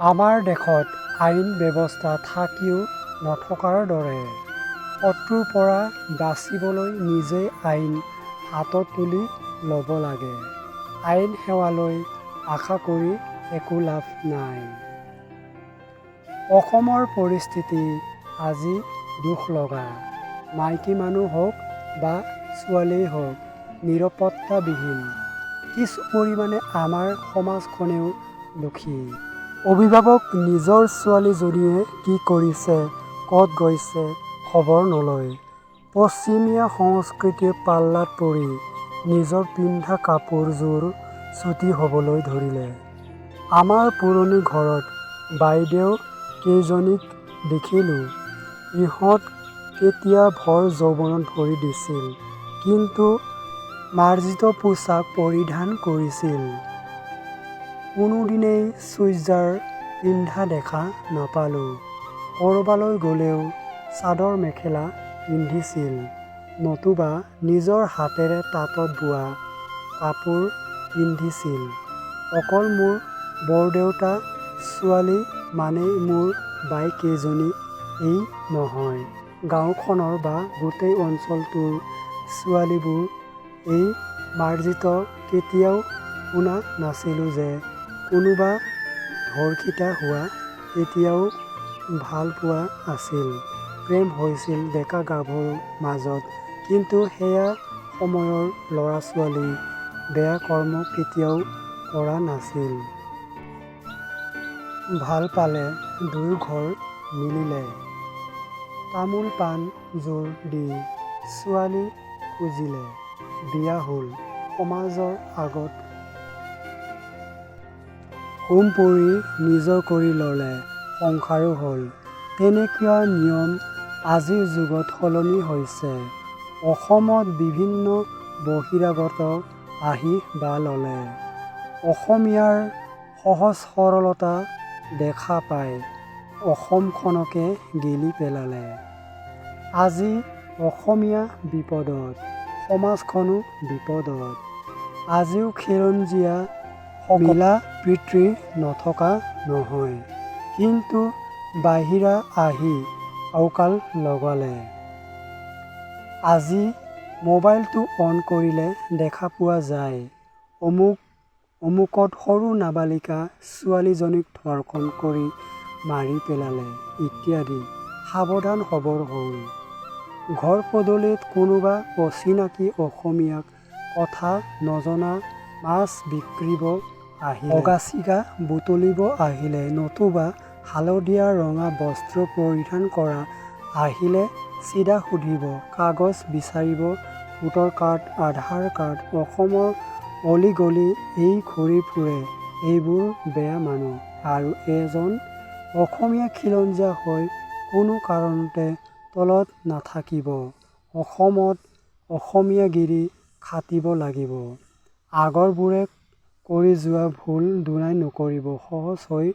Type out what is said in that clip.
আমাৰ দেশত আইন ব্যৱস্থা থাকিও নথকাৰ দৰে। শত্ৰুৰ পৰা বাচিবলৈ নিজেই আইন হাতত তুলি ল'ব লাগে। আইন সেৱালৈ আশা কৰি একো লাভ নাই। অসমৰ পৰিস্থিতি আজি দুখ লগা। মাইকী মানুহ হওক বা ছোৱালীয়েই হওক নিৰাপত্তাবিহীন। কিছু পৰিমাণে আমাৰ সমাজখনেও দোষী। অভিভাৱক নিজৰ ছোৱালী জনীয়ে কি কৰিছে, ক'ত গৈছে খবৰ নলয়। পশ্চিমীয়া সংস্কৃতিৰ পাল্লাত পৰি নিজৰ পিন্ধা কাপোৰ যোৰ চুটি হ'বলৈ ধৰিলে। আমাৰ পুৰণি ঘৰত বাইদেউ কেইজনীক দেখিলোঁ। ইহঁত তেতিয়া ভৰ যৌৱনত ভৰি দিছিল, কিন্তু মাৰ্জিত পোছাক পৰিধান কৰিছিল। কোনোদিনেই চুইজাৰ পিন্ধা দেখা নাপালোঁ। ক'ৰবালৈ গ'লেও চাদৰ মেখেলা পিন্ধিছিল, নতুবা নিজৰ হাতেৰে তাঁতত বোৱা কাপোৰ পিন্ধিছিল। অকল মোৰ বৰদেউতা ছোৱালী মানেই মোৰ বাই কেইজনী এই নহয়, গাঁওখনৰ বা গোটেই অঞ্চলটোৰ ছোৱালীবোৰ এই মাৰ্জিত। কেতিয়াও শুনা নাছিলোঁ যে কোনোবা ধৰ্ষিতা হোৱা। তেতিয়াও ভালপোৱা আছিল, প্ৰেম হৈছিল ডেকা গাভৰুৰ মাজত, কিন্তু সেয়া সময়ৰ ল'ৰা ছোৱালী, বেয়া কৰ্ম কেতিয়াও কৰা নাছিল। ভাল পালে, দুয়ো ঘৰ মিলিলে, তামোল পাণ জোৰ দি ছোৱালী খুজিলে, বিয়া হ'ল, সমাজৰ আগত হোম পুৰি নিজৰ কৰি ল'লে, সংসাৰো হ'ল। তেনেকুৱা নিয়ম আজিৰ যুগত সলনি হৈছে। অসমত বিভিন্ন বহিৰাগত আহি বাহ ল'লে। অসমীয়াৰ সহজ সৰলতা দেখা পাই অসমখনকে গিলি পেলালে। আজি অসমীয়া বিপদত, সমাজখনো বিপদত। আজিও খিলঞ্জীয়া মিলা প্ৰীতি নথকা নহয়, কিন্তু বাহিৰা আহি আউকাল লগালে। আজি মোবাইলটো অন কৰিলে দেখা পোৱা যায়, অমুক অমুকত সৰু নাবালিকা ছোৱালীজনীক ধৰ্ষণ কৰি মাৰি পেলালে ইত্যাদি। সাৱধান হ'বৰ হ'ল। ঘৰ পদূলিত কোনোবা অচিনাকি অসমীয়াক কথা নজনা মাছ বিকিব আহিলে, বগাচিগা বুটলিব আহিলে নতুবা হালধীয়া ৰঙা বস্ত্ৰ পৰিধান কৰা আহিলে চিধা সুধিব, কাগজ বিচাৰিব, ভোটাৰ কাৰ্ড, আধাৰ কাৰ্ড। অসমৰ অলি গলি এই ঘূৰি ফুৰে, এইবোৰ বেয়া মানুহ। আৰু এজন অসমীয়া খিলঞ্জীয়া হৈ কোনো কাৰণতে তলত নাথাকিব। অসমত অসমীয়াগিৰি খাটিব লাগিব। আগৰবোৰে কৰি যোৱা ভুল দুনাই নকৰিব। সহজ হৈ